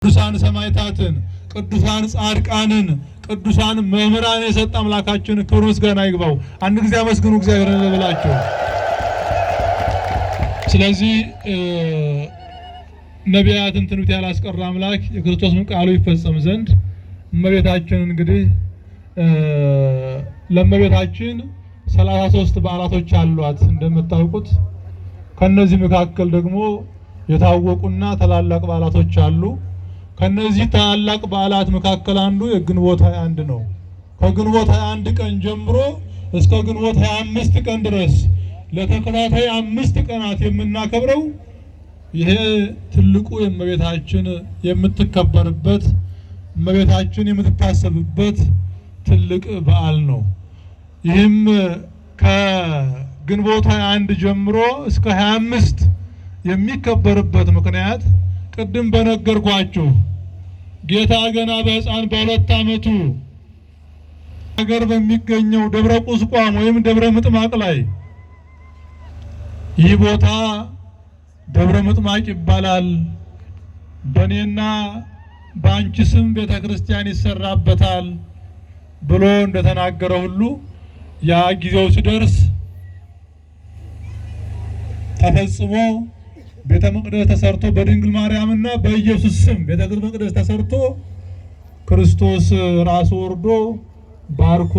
ቅዱሳን ሰማዕታትን፣ ቅዱሳን ጻድቃንን፣ ቅዱሳን መምህራን የሰጠ አምላካችን ክብር ምስጋና ይግባው። አንድ ጊዜ አመስግኑ እግዚአብሔርን ብላችሁ። ስለዚህ ነቢያትን ትንቢት ያላስቀረ አምላክ የክርስቶስን ቃሉ ይፈጸም ዘንድ እመቤታችን እንግዲህ ለእመቤታችን 33 በዓላቶች አሏት እንደምታውቁት። ከነዚህ መካከል ደግሞ የታወቁና ታላላቅ በዓላቶች አሉ። ከነዚህ ታላላቅ በዓላት መካከል አንዱ የግንቦት 21 ነው። ከግንቦት 21 ቀን ጀምሮ እስከ ግንቦት 25 ቀን ድረስ ለተከታታይ 5 ቀናት የምናከብረው ይሄ ትልቁ የእመቤታችን የምትከበርበት፣ እመቤታችን የምትታሰብበት ትልቅ በዓል ነው። ይህም ከግንቦት 21 ጀምሮ እስከ 25 የሚከበርበት ምክንያት ቅድም በነገርኳችሁ ጌታ ገና በሕፃን በ2 ዓመቱ ሀገር በሚገኘው ደብረ ቁስቋም ወይም ደብረ ምጥማቅ ላይ፣ ይህ ቦታ ደብረ ምጥማቅ ይባላል፣ በእኔና በአንቺ ስም ቤተ ክርስቲያን ይሰራበታል ብሎ እንደተናገረ ሁሉ ያ ጊዜው ሲደርስ ተፈጽሞ ቤተ መቅደስ ተሰርቶ በድንግል ማርያምና በኢየሱስ ስም ቤተ መቅደስ ተሰርቶ ክርስቶስ ራሱ ወርዶ ባርኮ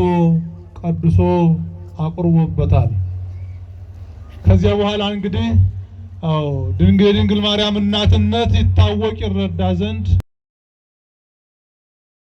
ቀድሶ አቁርቦበታል። ከዚያ በኋላ እንግዲህ አዎ ድንግል የድንግል ማርያም እናትነት ይታወቅ ይረዳ ዘንድ